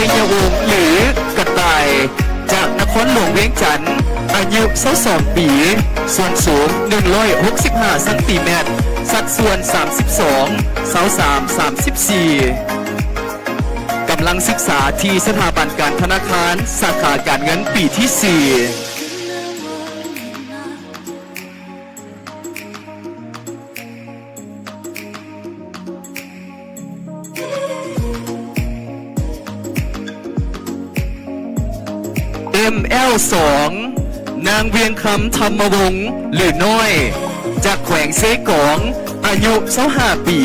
ໄຊຍະວົງ ຫຼື ກະຕ່າຍ ຈາກນະຄອນຫຼວງວຽງຈັນ, ອາຍຸຊາວສອງປີ, ສ່ວນສູງໜຶ່ງຮ້ອຍຫົກສິບຫ້າຊັງຕີແມັດ, ສັດສ່ວນສາມສິບສອງ ຊາວສາມ ສາມສິບສີ່. ກຳລັງສຶກສາທີ່ສະຖາບັນການທະນາຄານ ສາຂາການເງິນປີທີສີ່. ເອັມແອລສອງ ນາງ ວຽງຄຳ ທຳມະວົງ ຫຼື ນ້ອຍ ຈາກແຂວງເຊກອງ, ອາຍຸຊາວຫ້າປີ,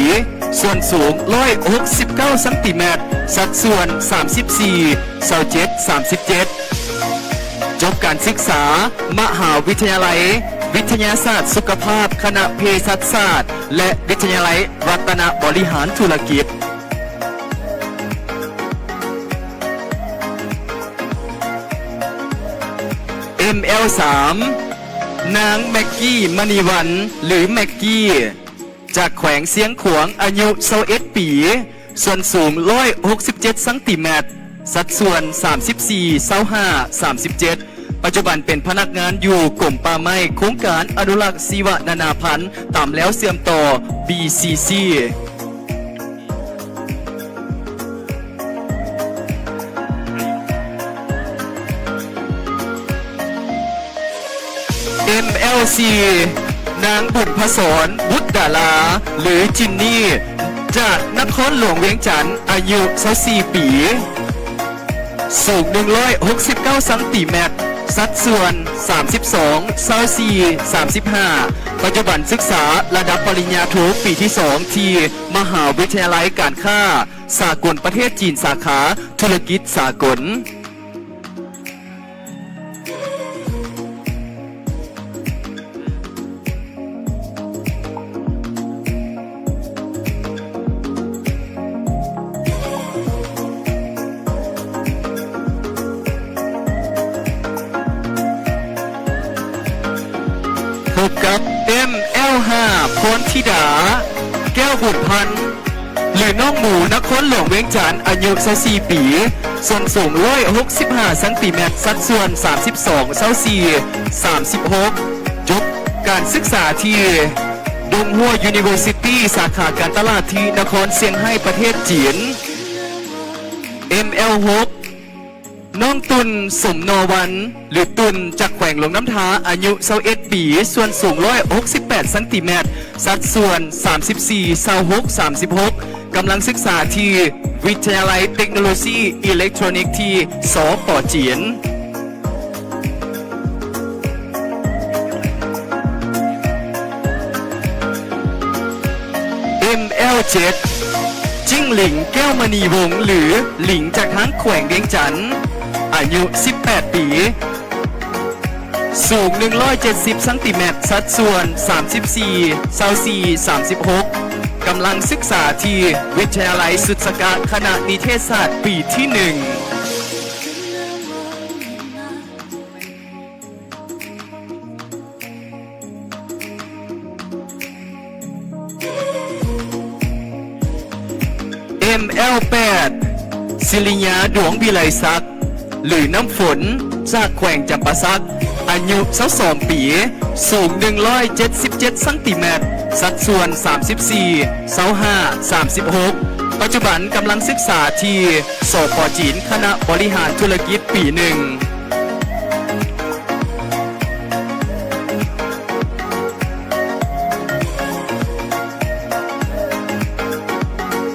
ສ່ວນສູງໜຶ່ງຮ້ອຍຫົກສິບເກົ້າຊັງຕີແມັດ, ສັດສ່ວນສາມສິບສີ່ ຊາວເຈັດ ສາມສິບເຈັດ. ຈົບການສຶກສາມະຫາວິທະຍາໄລວິທະຍາສາດສຸຂະພາບ ຄະນະເພສັດສາດ ແລະ ວິທະຍາໄລລັດຕະນະບໍລິຫານທຸລະກິດ. ເອັມແອລສາມ ນາງ ແມັກກີ້ ມະນີວັນ ຫຼື ແມັກກີ້ ຈາກແຂວງຊຽງຂວາງ, ອາຍຸຊາວເອັດປີ, ສ່ວນສູງໜຶ່ງຮ້ອຍຫົກສິບເຈັດຊັງຕີແມັດ, ສັດສ່ວນສາມສິບສີ່ ຊາວຫ້າ ສາມສິບເຈັດ. ປັດຈຸບັນເປັນພະນັກງານຢູ່ກົມປ່າໄມ້, ໂຄງການອະນຸລັກຊີວະນານາພັນ ຕາມແລວເຊື່ອມຕໍ່ ບີຊີຊີ. ເອັມແອລສີ່ ນາງ ບຸນພະສອນ ບຸດດາລາ ຫຼື ຈິນນີ ຈາກນະຄອນຫຼວງວຽງຈັນ, ອາຍຸຊາວສີ່ປີ, ສູງໜຶ່ງຮ້ອຍຫົກສິບເກົ້າຊັງຕີແມັດ, ສັດສ່ວນສາມສິບສອງ ຊາວສີ່ ສາມສິບຫ້າ. ປັດຈຸບັນສຶກສາລະດັບປະລິນຍາໂທປີທີສອງ ທີ່ມະຫາວິທະຍາໄລການຄ້າສາກົນປະເທດຈີນ ສາຂາທຸລະກິດສາກົນ. ພົບກັບ ເອັມແອລຫ້າ ພອນທິດາ ແກ້ວບຸນພັນ ຫຼື ນ້ອງໝູ ນະຄອນຫຼວງວຽງຈັນ, ອາຍຸຊາວສີ່ປີ, ສ່ວນສູງໜຶ່ງຮ້ອຍຫົກສິບຫ້າຊັງຕີແມັດ, ສັດສ່ວນສາມສິບສອງ ຊາວສີ່ ສາມສິບຫົກ. ຈົບການສຶກສາທີ່ດົງຫົວ University ສາຂາການຕະຫຼາດທີ່ນະຄອນຊຽງໄຮ້ ປະເທດຈີນ. ເອັມແອລຫົກ ນ້ອງຕຸ່ນ ສົມນໍວັນ ຫຼື ຕຸ່ນ ຈາກແຂວງຫຼວງນ້ຳທາ, ອາຍຸຊາວເອັດປີ, ສ່ວນສູງໜຶ່ງຮ້ອຍຫົກສິບແປດຊັງຕີແມັດ, ສັດສ່ວນສາມສິບສີ່ ຊາວຫົກ ສາມສິບຫົກ. ກຳລັງສຶກສາທີ່ວິທະຍາໄລເຕັກໂນໂລຊີອີເລັກໂທຣນິກທີ່ ສປ ຈີນ. ເອັມແອລເຈັດ ຈິ້ງຫຼີງ ແກ້ວມະນີວົງ ຫຼື ຫຼີງ ຈາກທາງແຂວງວຽງຈັນ, ອາຍຸສິບແປດປີ, ສູງໜຶ່ງຮ້ອຍເຈັດສິບຊັງຕີແມັດ, ສັດສ່ວນສາມສິບສີ່ ຊາວສີ່ ສາມສິບຫົກ. ກຳລັງສຶກສາທີ່ວິທະຍາໄລສຸດສະກະ ຄະນະນິເທດສາດ ປີທີໜຶ່ງ. ເອັມແອລແປດ ສິລິຍາ ດວງວິໄລສັກ ຫຼື ນ້ຳຝົນ ຈາກແຂວງຈຳປາສັກ, ອາຍຸຊາວສອງປີ, ສູງໜຶ່ງຮ້ອຍເຈັດສິບເຈັດຊັງຕີແມັດ, ສັດສ່ວນສາມສິບສີ່ ຊາວຫ້າ ສາມສິບຫົກ. ປັດຈຸບັນກຳລັງສຶກສາທີ່ ສປ ຈີນ, ຄະນະບໍລິຫານທຸລະກິດ ປີໜຶ່ງ.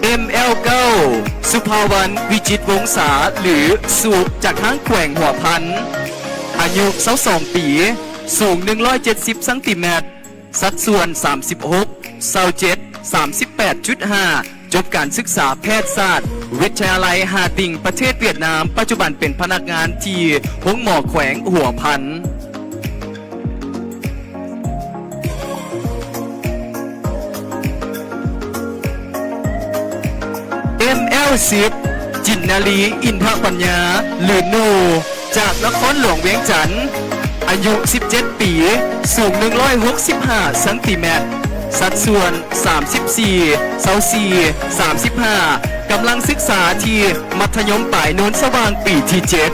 ເອັມແອລເກົ້າ ສຸພາວັນ ວິຈິດວົງສາ ຫຼື ສຸ ຈາກທາງແຂວງຫົວພັນ, ອາຍຸຊາວສອງປີ, ສູງໜຶ່ງຮ້ອຍເຈັດສິບຊັງຕີແມັດ, ສັດສ່ວນສາມສິບຫົກ ຊາວເຈັດ ສາມສິບແປດຈຸດຫ້າ. ຈົບການສຶກສາແພດສາດ ວິທະຍາໄລຮາຕິງ ປະເທດຫວຽດນາມ, ປັດຈຸບັນເປັນພະນັກງານທີ່ໂຮງໝໍແຂວງຫົວພັນ. ເອັມແອລສິບ ຈິນນາລີ ອິນທະປັນຍາ ຫຼື ນູ່ ຈາກນະຄອນຫຼວງວຽງຈັນ, ອາຍຸສິບເຈັດປີ, ສູງໜຶ່ງຮ້ອຍຫົກສິບຫ້າຊັງຕີແມັດ, ສັດສ່ວນສາມສິບສີ່ ຊາວສີ່ ສາມສິບຫ້າ. ກຳລັງສຶກສາທີ່ມັດທະຍົມປາຍໂນນສະຫວ່າງປີທີເຈັດ.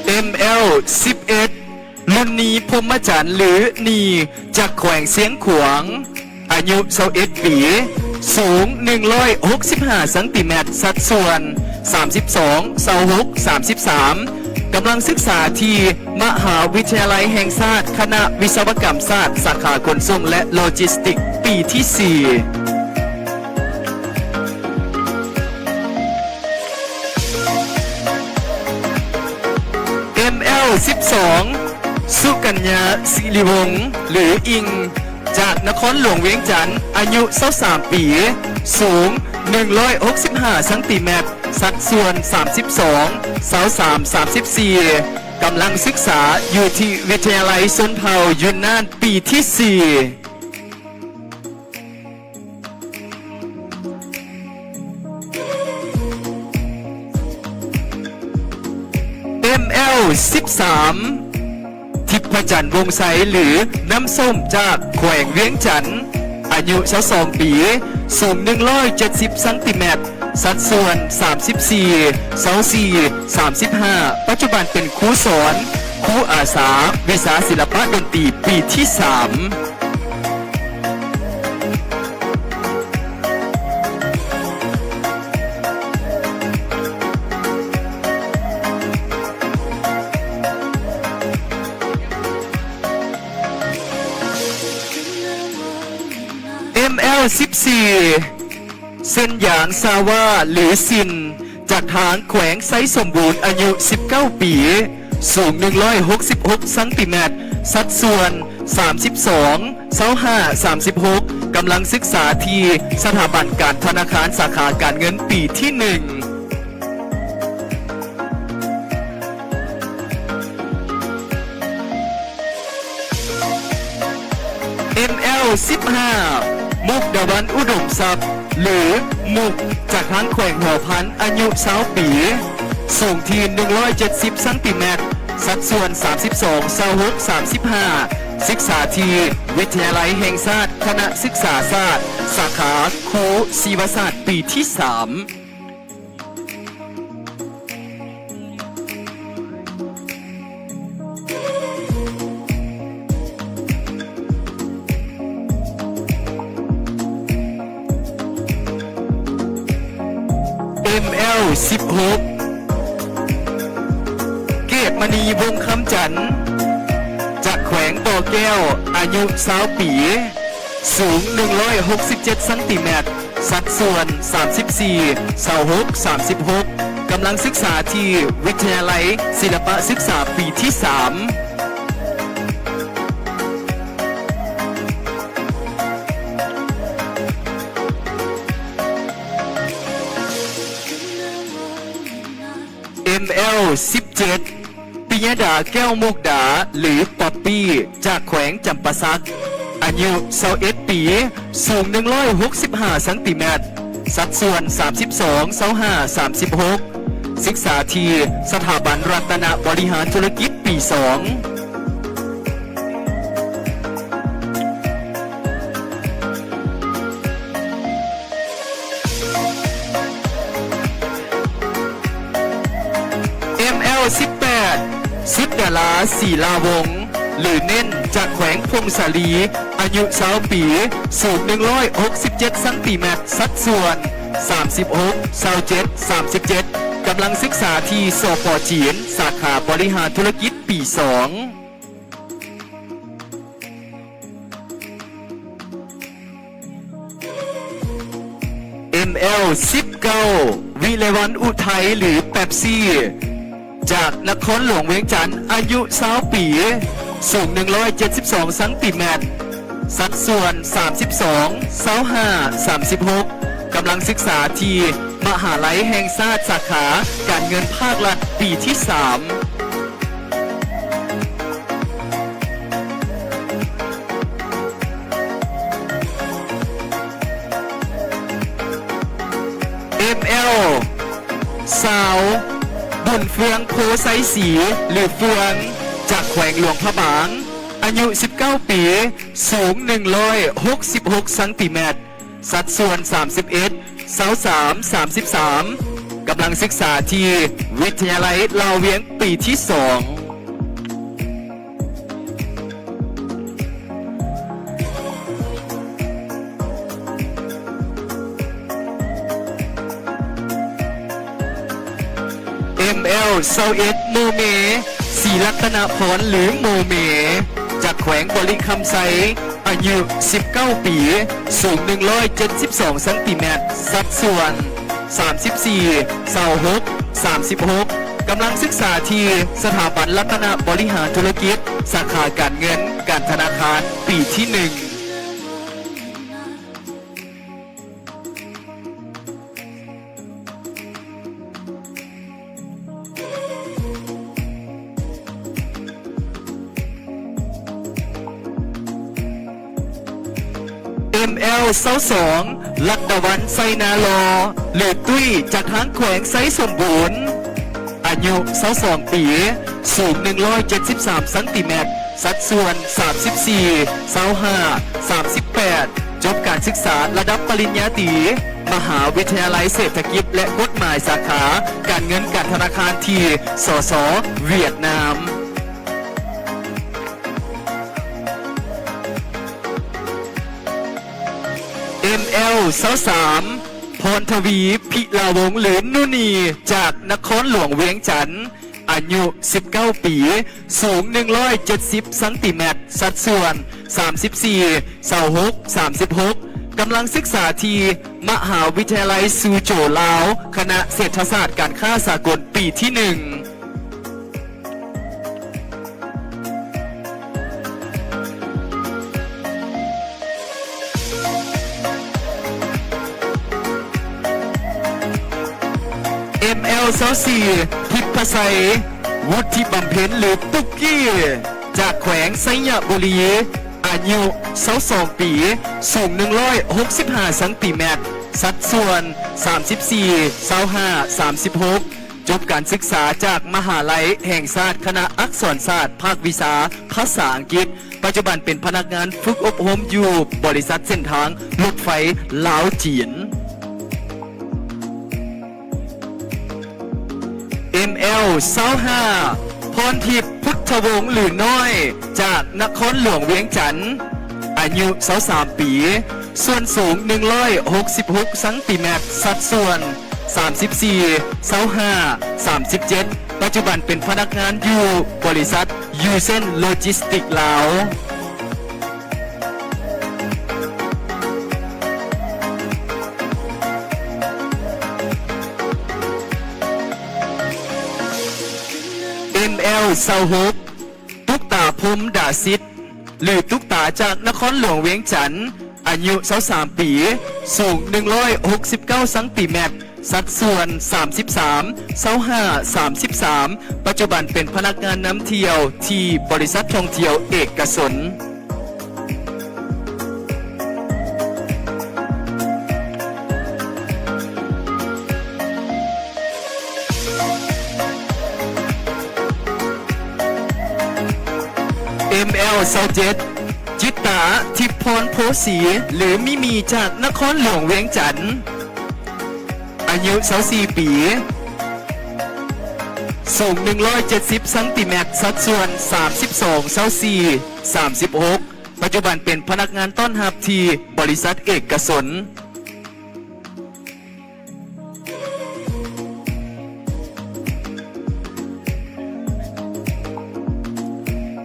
ເອັມແອລສິບເອັດ ລຸນນີ ພົມມະຈັນ ຫຼື ນີ ຈາກແຂວງຊຽງຂວາງ ອາຍຸຊາວເອັດປີ, ສູງໜຶ່ງຮ້ອຍຫົກສິບຫ້າຊັງຕີແມັດ, ສັດສ່ວນສາມສິບສອງ ຊາວຫົກ ສາມສິບສາມ, ກຳລັງສຶກສາທີ່ມະຫາວິທະຍາໄລແຫ່ງຊາດ ຄະນະວິສະວະກຳສາດ ສາຂາຂົນສົ່ງ ແລະ ໂລຈິສຕິກ ປີທີສີ່. ເອັມແອລສິບສອງ ສຸກັນຍາ ສິລິວົງ ຫຼື ອິງ ຈາກນະຄອນຫຼວງວຽງຈັນ, ອາຍຸຊາວສາມປີ, ສູງໜຶ່ງຮ້ອຍຫົກສິບຫ້າຊັງຕີແມັດ, ສັດສ່ວນສາມສິບສອງ ຊາວສາມ ສາມສິບສີ່, ກຳລັງສຶກສາຢູ່ທີ່ວິທະຍາໄລຊົນເຜົ່າຢູນນານ ປີທີສີ່. ເອັມແອລສິບສາມ ທິບພະຈັນ ວົງໄຊ ຫຼື ນ້ຳສົ້ມ ຈາກແຂວງວຽງຈັນ, ອາຍຸຊາວສອງປີ, ສູງໜຶ່ງຮ້ອຍເຈັດສິບຊັງຕີແມັດ, ສັດສ່ວນສາມສິບສີ່ ຊາວສີ່ ສາມສິບຫ້າ, ປັດຈຸບັນເປັນຄູສອນ, ຄູອາສາ ວິຊາສິລະປະດົນຕີ ປີທີສາມ. ເອັມແອລສິບສີ່ ເຊັນຢາງ ຊາວາ ຫຼື ຊິນ ຈາກທາງແຂວງໄຊສົມບູນ, ອາຍຸສິບເກົ້າປີ, ສູງໜຶ່ງຮ້ອຍຫົກສິບຫົກຊັງຕີແມັດ, ສັດສ່ວນສາມສິບສອງ ຊາວຫ້າ ສາມສິບຫົກ, ກຳລັງສຶກສາທີ່ສະຖາບັນການທະນາຄານ ສາຂາການເງິນ ປີທີໜຶ່ງ. ເອັມແອລສິບຫ້າ ມຸກດາວັນ ອຸດົມຊັບ ຫຼື ມຸກ ຈາກທາງແຂວງຫົວພັນ, ອາຍຸຊາວປີ, ສູງທີ່ໜຶ່ງຮ້ອຍເຈັດສິບຊັງຕີແມັດ, ສັດສ່ວນສາມສິບສອງ ຊາວຫົກ ສາມສິບຫ້າ, ສຶກສາທີ່ວິທະຍາໄລແຫ່ງຊາດ ຄະນະສຶກສາສາດ, ສາຂາຄູຊີວະສາດ ປີທີສາມ. ເອັມແອລສິບຫົກ ເກດມະນີ ວົງຄຳຈັນ ຈາກແຂວງບໍ່ແກ້ວ, ອາຍຸຊາວປີ, ສູງໜຶ່ງຮ້ອຍຫົກສິບເຈັດຊັງຕີແມັດ, ສັດສ່ວນສາມສິບສີ່ ຊາວຫົກ ສາມສິບຫົກ, ກຳລັງສຶກສາທີ່ວິທະຍາໄລສິລະປະສຶກສາ ປີທີສາມ. ເອັມແອລສິບເຈັດ ປິຍະດາ ແກ້ວມຸກດາ ຫຼື ປັອບປີ້ ຈາກແຂວງຈຳປາສັກ, ອາຍຸຊາວເອັດປີ, ສູງໜຶ່ງຮ້ອຍຫົກສິບຫ້າຊັງຕີແມັດ, ສັດສ່ວນສາມສິບສອງ ຊາວຫ້າ ສາມສິບຫົກ, ສຶກສາທີ່ສະຖາບັນລັດຕະນະບໍລິຫານທຸລະກິດ ປີສອງ. ເອັມແອລສິບແປດ ສຸດດາລາ ສີລາວົງ ຫຼື ເນັ້ນ ຈາກແຂວງຜົ້ງສາລີ, ອາຍຸຊາວປີ, ສູງໜຶ່ງຮ້ອຍຫົກສິບເຈັດຊັງຕີແມັດ, ສັດສ່ວນສາມສິບຫົກ ຊາວເຈັດ ສາມສິບເຈັດ, ກຳລັງສຶກສາທີ່ ສປ ຈີນ, ສາຂາບໍລິຫານທຸລະກິດ ປີສອງ. ເອັມແອລສິບເກົ້າ ວິໄລວັນ ອຸໄທ ຫຼື ແປັບຊີ ຈາກນະຄອນຫຼວງວຽງຈັນ, ອາຍຸຊາວປີ, ສູງໜຶ່ງຮ້ອຍເຈັດສິບສອງຊັງຕີແມັດ, ສັດສ່ວນສາມສິບສອງ ຊາວຫ້າ ສາມສິບຫົກ, ກຳລັງສຶກສາທີ່ມະຫາໄລແຫ່ງຊາດ ສາຂາການເງິນພາກລັດ ປີທີສາມ. ເອັມແອລຊາວ ບຸນເຟືອງ ໂພໄຊສີ ຫຼື ເຟືອງ ຈາກແຂວງຫຼວງພະບາງ, ອາຍຸສິບເກົ້າປີ, ສູງໜຶ່ງຮ້ອຍຫົກສິບຫົກຊັງຕີແມັດ, ສັດສ່ວນສາມສິບເອັດ ຊາວສາມ ສາມສິບສາມ, ກຳລັງສຶກສາທີ່ວິທະຍາໄລລາວວຽງປີທີສອງ. ເອັມແອລຊາວເອັດ ໂມເມ ສີລັດຕະນະພອນ ຫຼື ໂມເມ ຈາກແຂວງບໍລິຄຳໄຊ, ອາຍຸສິບເກົ້າປີ, ສູງໜຶ່ງຮ້ອຍເຈັດສິບສອງຊັງຕີແມັດ, ສັດສ່ວນສາມສິບສີ່ ຊາວຫົກ ສາມສິບຫົກ, ກຳລັງສຶກສາທີ່ສະຖາບັນລັດຕະນະບໍລິຫານທຸລະກິດ ສາຂາການເງິນການທະນາຄານ ປີທີໜຶ່ງ. ເອັມແອລຊາວສອງ ລັດດາວັນ ໄຊນາລໍ ຫຼື ຕຸ້ຍ ຈາກທາງແຂວງໄຊສົມບູນ, ອາຍຸຊາວສອງປີ, ສູງໜຶ່ງຮ້ອຍເຈັດສິບສາມຊັງຕີແມັດ, ສັດສ່ວນສາມສິບສີ່ ຊາວຫ້າ ສາມສິບແປດ, ຈົບການສຶກສາລະດັບປະລິນຍາຕີ ມະຫາວິທະຍາໄລເສດຖະກິດ ແລະ ກົດໝາຍ ສາຂາການເງິນການທະນາຄານ ທີ່ ສສ ຫວຽດນາມ. ເອັມແອລຊາວສາມ ພອນທະວີ ພິລາວົງ ຫຼື ນູນີ ຈາກນະຄອນຫຼວງວຽງຈັນ, ອາຍຸສິບເກົ້າປີ, ສູງໜຶ່ງຮ້ອຍເຈັດສິບຊັງຕີແມັດ, ສັດສ່ວນສາມສິບສີ່ ຊາວຫົກ ສາມສິບຫົກ, ກຳລັງສຶກສາທີ່ມະຫາວິທະຍາໄລຊູໂຈລາວ, ຄະນະເສດຖະສາດການຄ້າສາກົນ ປີທີໜຶ່ງ. ເອັມແອລຊາວສີ່ ທິບພະໄຊ ວຸດທິບຳເພັນ ຫຼື ປຸກກີ້ ຈາກແຂວງໄຊຍະບູລີ, ອາຍຸຊາວສອງປີ, ສູງໜຶ່ງຮ້ອຍຫົກສິບຫ້າຊັງຕີແມັດ, ສັດສ່ວນສາມສິບສີ່ ຊາວຫ້າ ສາມສິບຫົກ, ຈົບການສຶກສາຈາກມະຫາໄລແຫ່ງຊາດ ຄະນະອັກສອນສາດ ພາກວິຊາພາສາອັງກິດ, ປັດຈຸບັນເປັນພະນັກງານຝຶກອົບຮົມຢູ່ບໍລິສັດເສັ້ນທາງລົດໄຟລາວຈີນ. ເອັມແອລຊາວຫ້າ ພອນທິບ ພຸດທະວົງ ຫຼື ນ້ອຍ ຈາກນະຄອນຫຼວງວຽງຈັນ, ອາຍຸຊາວສາມປີ, ສ່ວນສູງໜຶ່ງຮ້ອຍຫົກສິບຫົກຊັງຕີແມັດ, ສັດສ່ວນ ສາມສິບສີ່ ຊາວຫ້າ ສາມສິບເຈັດ, ປັດຈຸບັນເປັນພະນັກງານຢູ່ບໍລິສັດຢູເຊັນໂລຈິສຕິກລາວ. ເອັມແອລຊາວຫົກ ຕຸກຕາ ພົມດາສິດ ຫຼື ຕຸກຕາ ຈາກນະຄອນຫຼວງວຽງຈັນ, ອາຍຸຊາວສາມປີ, ສູງໜຶ່ງຮ້ອຍຫົກສິບເກົ້າຊັງຕີແມັດ, ສັດສ່ວນ ສາມສິບສາມ ຊາວຫ້າ ສາມສິບສາມ, ປັດຈຸບັນເປັນພະນັກງານນຳທ່ຽວທີ່ບໍລິສັດທ່ອງທ່ຽວເອກະຊົນ. ເອັມແອລຊາວເຈັດ ຈິດຕາ ທິບພອນໂພສີ ຫຼື ມິມີ ຈາກນະຄອນຫຼວງວຽງຈັນ, ອາຍຸຊາວສີ່ປີ, ສູງໜຶ່ງຮ້ອຍເຈັດສິບຊັງຕີແມັດ, ສັດສ່ວນສາມສິບສອງ ຊາວສີ່ ສາມສິບຫົກ, ປັດຈຸບັນເປັນພະນັກງານຕ້ອນຮັບທີ່ບໍລິສັດເອກະຊົນ.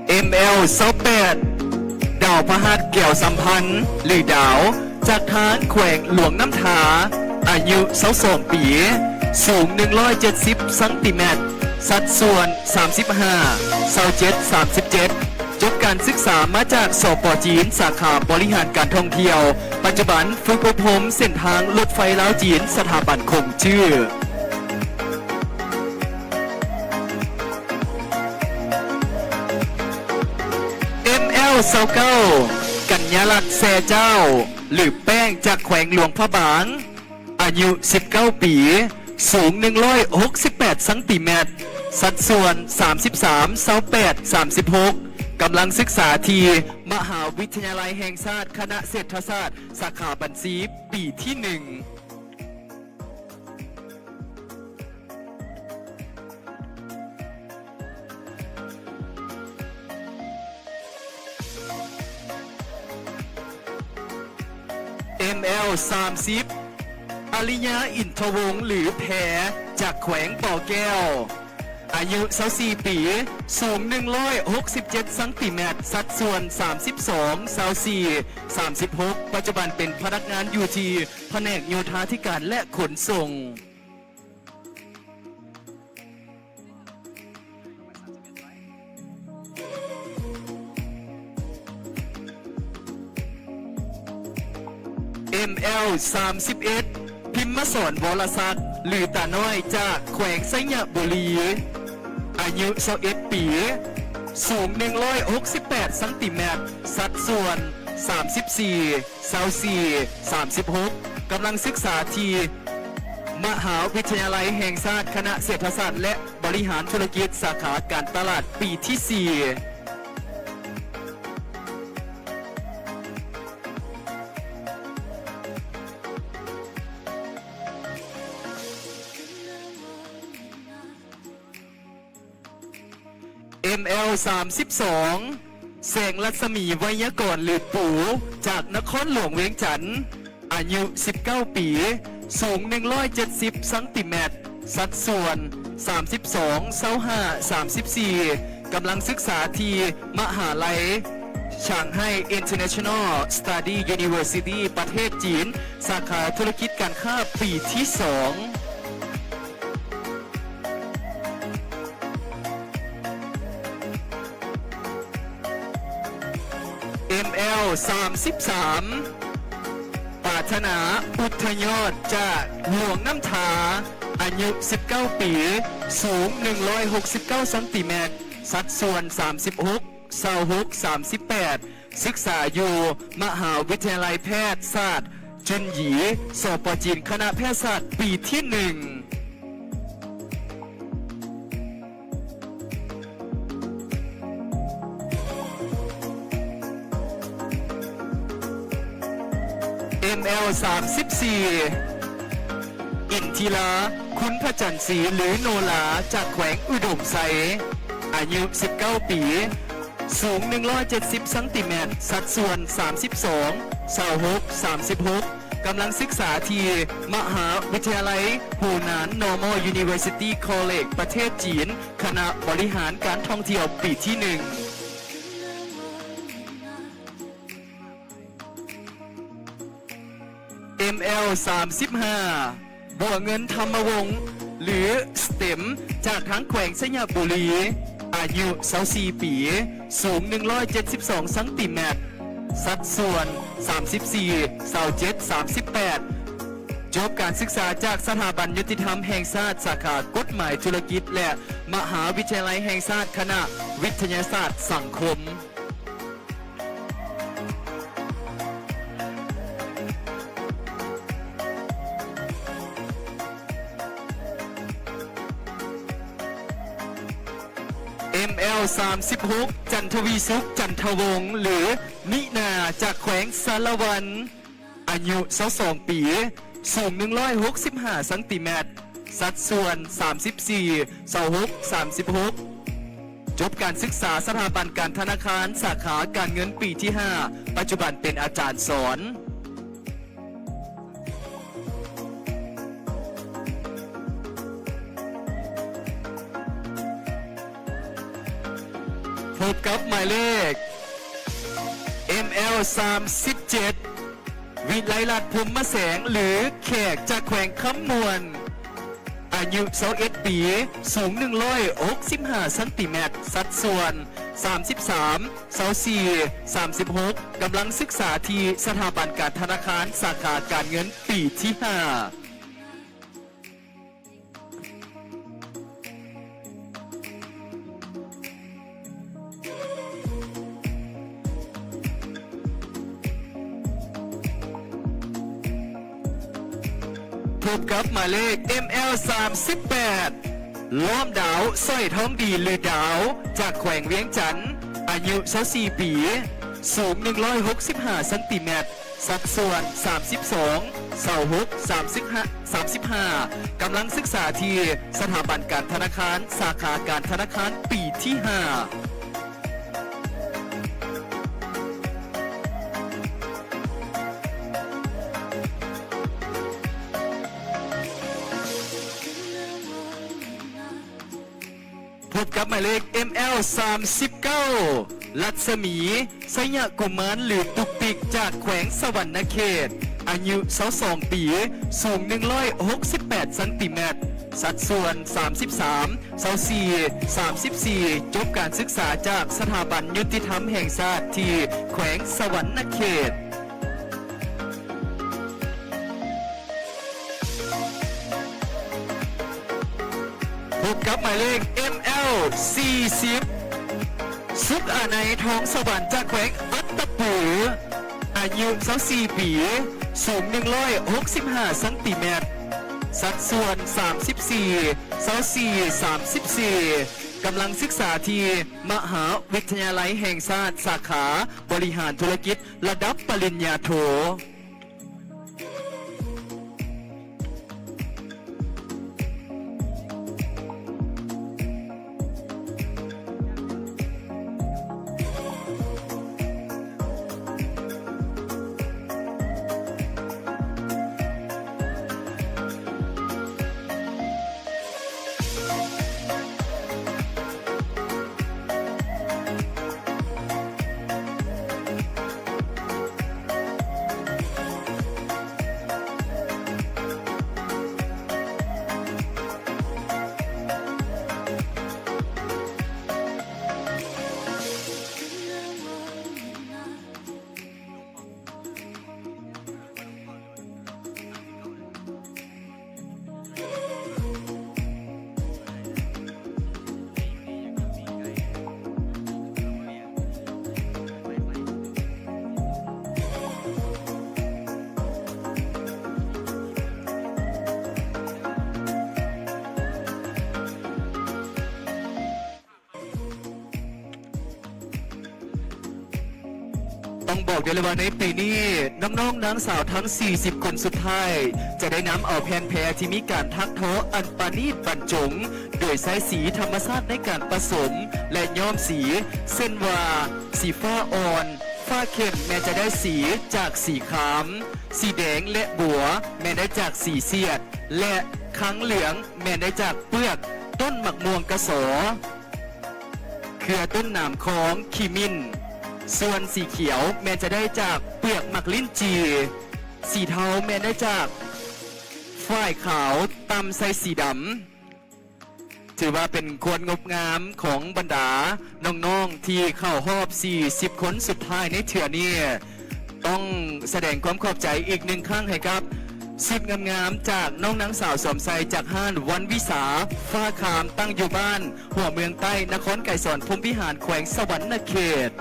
ເອັມແອລຊາວແປດ ດາວພະຫັດ ແກ້ວສຳພັນ ຫຼື ດາວ ຈາກທາງແຂວງຫຼວງນ້ຳທາ, ອາຍຸຊາວສອງປີ, ສູງໜຶ່ງຮ້ອຍເຈັດສິບຊັງຕີແມັດ, ສັດສ່ວນສາມສິບຫ້າ ຊາວເຈັດ ສາມສິບເຈັດ, ຈົບການສຶກສາມາຈາກ ສປ ຈີນ ສາຂາບໍລິຫານການທ່ອງທ່ຽວ, ປັດຈຸບັນຝຶກອົບຮົມເສັ້ນທາງລົດໄຟລາວຈີນ ສະຖາບັນຂົງຈື້. ເອັມແອລຊາວເກົ້າ ກັນຍາລັດ ແຊເຈົ້າ ຫຼື ແປ້ງ ຈາກແຂວງຫຼວງພະບາງ, ອາຍຸສິບເກົ້າປີ, ສູງໜຶ່ງຮ້ອຍຫົກສິບແປດຊັງຕີແມັດ, ສັດສ່ວນສາມສິບສາມ ຊາວແປດ ສາມສິບຫົກ, ກຳລັງສຶກສາທີ່ມະຫາວິທະຍາໄລແຫ່ງຊາດ ຄະນະເສດຖະສາດ ສາຂາບັນຊີ ປີທີໜຶ່ງ. ເອັມແອລສາມສິບ ອາລິຍາ ອິນທະວົງ ຫຼື ແພ ຈາກແຂວງບໍ່ແກ້ວ, ອາຍຸຊາວສີ່ປີ, ສູງໜຶ່ງຮ້ອຍຫົກສິບເຈັດຊັງຕີແມັດ, ສັດສ່ວນສາມສິບສອງ ຊາວສີ່ ສາມສິບຫົກ, ປັດຈຸບັນເປັນພະນັກງານຢູ່ທີ່ພະແນກໂຍທາທິການ ແລະ ຂົນສົ່ງ. ເອັມແອລສາມສິບເອັດ ພິມມະສອນ ວໍລະສັກ ຫຼື ຕານ້ອຍ ຈາກແຂວງໄຊຍະບູລີ, ອາຍຸຊາວເອັດປີ, ສູງໜຶ່ງຮ້ອຍຫົກສິບແປດຊັງຕີແມັດ, ສັດສ່ວນສາມສິບສີ່ ຊາວສີ່ ສາມສິບຫົກ, ກຳລັງສຶກສາທີ່ມະຫາວິທະຍາໄລແຫ່ງຊາດ ຄະນະເສດຖະສາດ ແລະ ບໍລິຫານທຸລະກິດ ສາຂາການຕະຫຼາດ ປີທີສີ່. ເອັມແອລສາມສິບສອງ ແສງລັດສະໝີ ໄວຍາກອນ ຫຼື ປູ ຈາກນະຄອນຫຼວງວຽງຈັນ, ອາຍຸສິບເກົ້າປີ, ສູງໜຶ່ງຮ້ອຍເຈັດສິບຊັງຕີແມັດ, ສັດສ່ວນສາມສິບສອງ ຊາວຫ້າ ສາມສິບສີ່, ກຳລັງສຶກສາທີ່ມະຫາໄລ Shanghai International Study University ປະເທດຈີນ, ສາຂາທຸລະກິດການຄ້າ ປີທີສອງ. ເອັມແອລສາມສິບສາມ ປາຖະໜາ ອຸດທະຍອດ ຈາກຫຼວງນ້ຳທາ, ອາຍຸສິບເກົ້າປີ, ສູງໜຶ່ງຮ້ອຍຫົກສິບເກົ້າຊັງຕີແມັດ, ສັດສ່ວນສາມສິບຫົກ ຊາວຫົກ ສາມສິບແປດ, ສຶກສາຢູ່ມະຫາວິທະຍາໄລແພດສາດ ຈຸນຢີ ສປ ຈີນ, ຄະນະແພດສາດ ປີທີໜຶ່ງ. ເອັມແອລສາມສິບສີ່ ອິນທິລາ ຄຸນພະຈັນສີ ຫຼື ໂນລາ ຈາກແຂວງອຸດົມໄຊ, ອາຍຸສິບເກົ້າປີ, ສູງໜຶ່ງຮ້ອຍເຈັດສິບຊັງຕີແມັດ, ສັດສ່ວນສາມສິບສອງ ຊາວຫົກ ສາມສິບຫົກ, ກຳລັງສຶກສາທີ່ມະຫາວິທະຍາໄລ Hunan Normal University College ປະເທດຈີນ, ຄະນະບໍລິຫານການທ່ອງທ່ຽວ ປີທີໜຶ່ງ. ເອັມແອລສາມສິບຫ້າ ບົວເງິນ ທຳມະວົງ ຫຼື ສະເຕັມ ຈາກທາງແຂວງໄຊຍະບູລີ, ອາຍຸຊາວສີ່ປີ, ສູງໜຶ່ງຮ້ອຍເຈັດສິບສອງຊັງຕີແມັດ, ສັດສ່ວນສາມສິບສີ່ ຊາວເຈັດ ສາມສິບແປດ, ຈົບການສຶກສາຈາກສະຖາບັນຍຸຕິທຳແຫ່ງຊາດ ສາຂາກົດໝາຍທຸລະກິດ ແລະ ມະຫາວິທະຍາໄລແຫ່ງຊາດ ຄະນະວິທະຍາສາດສັງຄົມ. ເອັມແອລສາມສິບຫົກ ຈັນທະວີສຸກ ຈັນທະວົງ ຫຼື ນິນາ ຈາກແຂວງສາລະວັນ, ອາຍຸຊາວສອງປີ, ສູງໜຶ່ງຮ້ອຍຫົກສິບຫ້າຊັງຕີແມັດ, ສັດສ່ວນສາມສິບສີ່ ຊາວຫົກ ສາມສິບຫົກ, ຈົບການສຶກສາສະຖາບັນການທະນາຄານ ສາຂາການເງິນ ປີທີຫ້າ, ປັດຈຸບັນເປັນອາຈານສອນ. ພົບກັບໝາຍເລກ ເອັມແອລສາມສິບເຈັດ ວິໄລລັດ ພົມມະແສງ ຫຼື ແຂກ ຈາກແຂວງຄຳມ່ວນ, ອາຍຸຊາວເອັດປີ, ສູງໜຶ່ງຮ້ອຍຫົກສິບຫ້າຊັງຕີແມັດ, ສັດສ່ວນສາມສິບສາມ ຊາວສີ່ ສາມສິບຫົກ, ກຳລັງສຶກສາທີ່ສະຖາບັນການທະນາຄານ ສາຂາການເງິນ ປີທີຫ້າ. ພົບກັບໝາຍເລກ ເອັມແອລສາມສິບແປດ ລ້ອມດາວ ສ້ອຍທອງດີ ຫຼື ດາວ ຈາກແຂວງວຽງຈັນ, ອາຍຸຊາວສີ່ປີ, ສູງໜຶ່ງຮ້ອຍຫົກສິບຫ້າຊັງຕີແມັດ, ສັດສ່ວນສາມສິບສອງ ຊາວຫົກ ສາມສິບຫ້າ ສາມສິບຫ້າ, ກຳລັງສຶກສາທີ່ສະຖາບັນການທະນາຄານ ສາຂາການທະນາຄານປີທີຫ້າ. ພົບກັບໝາຍເລກ ເອັມແອລ ສາມສິບເກົ້າ ລັດສະໝີ ໄຊຍະກຸມານ ຫຼື ຕຸກຕິກ ຈາກແຂວງສະຫວັນນະເຂດ, ອາຍຸຊາວສອງປີ, ສູງໜຶ່ງຮ້ອຍຫົກສິບແປດຊັງຕີແມັດ, ສັດສ່ວນສາມສິບສາມ ຊາວສີ່ ສາມສິບສີ່, ຈົບການສຶກສາຈາກສະຖາບັນຍຸຕິທຳແຫ່ງຊາດທີ່ແຂວງສະຫວັນນະເຂດ. ພົບກັບໝາຍເລກ ເອັມແອລ ສີ່ສິບ ສຸກອາໄນ ທອງສະຫວັນ ຈາກແຂວງອັດຕະປື, ອາຍຸຊາວສີ່ປີ, ສູງໜຶ່ງຮ້ອຍຫົກສິບຫ້າຊັງຕີແມັດ, ສັດສ່ວນສາມສິບສີ່ ຊາວສີ່ ສາມສິບສີ່, ກຳລັງສຶກສາທີ່ມະຫາວິທະຍາໄລແຫ່ງຊາດ ສາຂາບໍລິຫານທຸລະກິດ ລະດັບປະລິນຍາໂທ. ຕ້ອງບອກໄດ້ເລີຍວ່າໃນປີນີ້ ນ້ອງໆນາງສາວທັງສີ່ສິບຄົນສຸດທ້າຍ ຈະໄດ້ນຳເອົາແຜ່ນແພທີ່ມີການຖັກທໍອັນປານີດບັນຈົງ ໂດຍໃຊ້ສີທຳມະຊາດໃນການປະສົມ ແລະ ຍ້ອມສີ ເຊັ່ນວ່າ ສີຟ້າອ່ອນ, ຟ້າເຂັ້ມແມ່ນຈະໄດ້ສີຈາກສີຄາມ, ສີແດງ ແລະ ບົວ ແມ່ນໄດ້ຈາກສີສຽດ ແລະ ຄັງເຫຼືອງ ແມ່ນໄດ້ຈາກເປືອກຕົ້ນໝາກມ່ວງກະສໍ, ເຄືອຕົ້ນໜາມຄອງ ຂີ້ມິ້ນ, ສ່ວນສີຂຽວແມ່ນຈະໄດ້ຈາກເປືອກໝາກລິ້ນຈີ່, ສີເທົາແມ່ນໄດ້ຈາກຝ້າຍຂາວຕ່ຳໃສ່ສີດຳ. ຖືວ່າເປັນຄວາມງົດງາມຂອງບັນດານ້ອງໆທີ່ເຂົ້າຮອບສີ່ສິບຄົນສຸດທ້າຍໃນເທື່ອນີ້. ຕ້ອງສະແດງຄວາມຂອບໃຈອີກໜຶ່ງຄັ້ງໃຫ້ກັບຊຸດງາມໆຈາກນ້ອງນາງສາວສອມໄຊ ຈາກຮ້ານວັນວິສາ ຟ້າຄາມ ຕັ້ງຢູ່ບ້ານຫົວເມືອງໃຕ້ ນະຄອນໄກສອນ ພົມວິຫານ ແຂວງສະຫວັນນະເຂດ.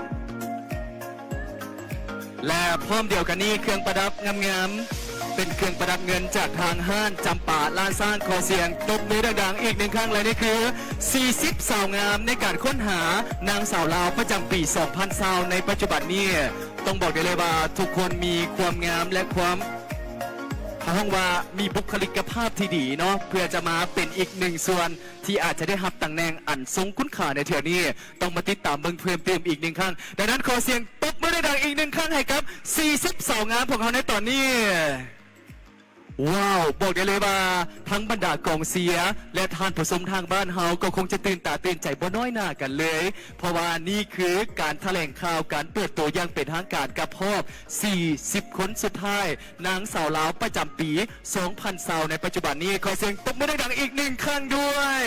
ແລະ ພ້ອມດຽວກັນນີ້ ເຄື່ອງປະດັບງາມໆ ເປັນເຄື່ອງປະດັບເງິນຈາກທາງຮ້ານຈຳປາລ້ານຊ້າງ. ຂໍສຽງຕົບມືດັງໆອີກໜຶ່ງຄັ້ງ ແລະ ນີ້ຄືສີ່ສິບສາວງາມໃນການຄົ້ນຫານາງສາວລາວປະຈຳປີສອງພັນຊາວໃນປັດຈຸບັນນີ້. ຕ້ອງບອກໄດ້ເລີຍວ່າທຸກຄົນມີຄວາມງາມ ແລະ ຄວາມ ເຂົາຮ້ອງວ່າມີບຸກຄະລິກກະພາບທີ່ດີເນາະ ເພື່ອຈະມາເປັນອີກໜຶ່ງສ່ວນທີ່ອາດຈະໄດ້ຮັບຕຳແໜ່ງອັນຊົງຄຸນຄ່າໃນເທື່ອນີ້. ຕ້ອງມາຕິດຕາມເບິ່ງເພີ່ມເຕີມອີກໜຶ່ງຄັ້ງ. ດັ່ງນັ້ນ ຂໍສຽງຕົບມືດັງໆອີກໜຶ່ງຄັ້ງໃຫ້ກັບສີ່ສິບສາວງາມຂອງເຮົາໃນຕອນນີ້. ວ້າວ ບອກໄດ້ເລີຍວ່າທັງບັນດາກອງເຊຍ ແລະ ທ່ານຜູ້ຊົມທາງບ້ານເຮົາກໍຄົງຈະຕື່ນຕາຕື່ນໃຈບໍ່ນ້ອຍໜ້າກັນເລີຍ, ເພາະວ່ານີ້ຄືການຖະແຫຼງຂ່າວການເປີດໂຕຢ່າງເປັນທາງການກັບຮອບສີ່ສິບຄົນສຸດທ້າຍ ນາງສາວລາວປະຈຳປີສອງພັນຊາວໃນປັດຈຸບັນນີ້. ຂໍສຽງຕົບມືດັງໆອີກໜຶ່ງຄັ້ງດ້ວຍ.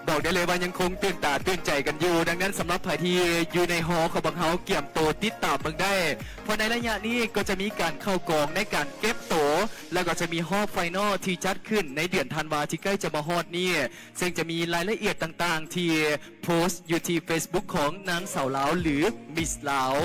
ບອກໄດ້ເລີຍວ່າຍັງຄົງຕື່ນຕາຕື່ນໃຈກັນຢູ່. ດັ່ງນັ້ນ ສຳລັບໃຜທີ່ຢູ່ໃນຫໍຂອງພວກເຮົາ ກຽມໂຕຕິດຕາມເບິ່ງໄດ້, ເພາະໃນໄລຍະນີ້ກໍຈະມີການເຂົ້າກອງໃນການເກັບໂຕ ແລ້ວກໍຈະມີຮອບໄຟນອລທີ່ຈັດຂຶ້ນໃນເດືອນທັນວາທີ່ໃກ້ຈະມາຮອດນີ້, ເຊິ່ງຈະມີລາຍລະອຽດຕ່າງໆທີ່ໂພສຢູ່ທີ່ເຟສບຸກຂອງນາງສາວລາວ ຫຼື ມິສລາວ.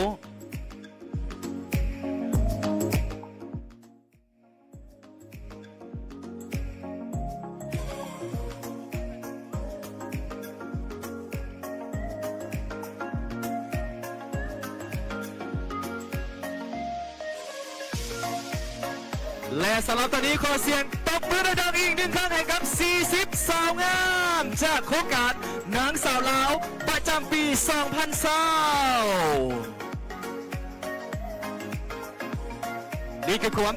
ແລະສຳລັບຕອນນີ້ ຂໍສຽງຕົບມືດັງໆອີກໜຶ່ງຄັ້ງໃຫ້ກັບ ສີ່ສິບ ສາວງາມ ຈາກໂຄງການນາງສາວລາວປະຈຳປີ ສອງພັນຊາວ. ນີ້ຄືຄວາມ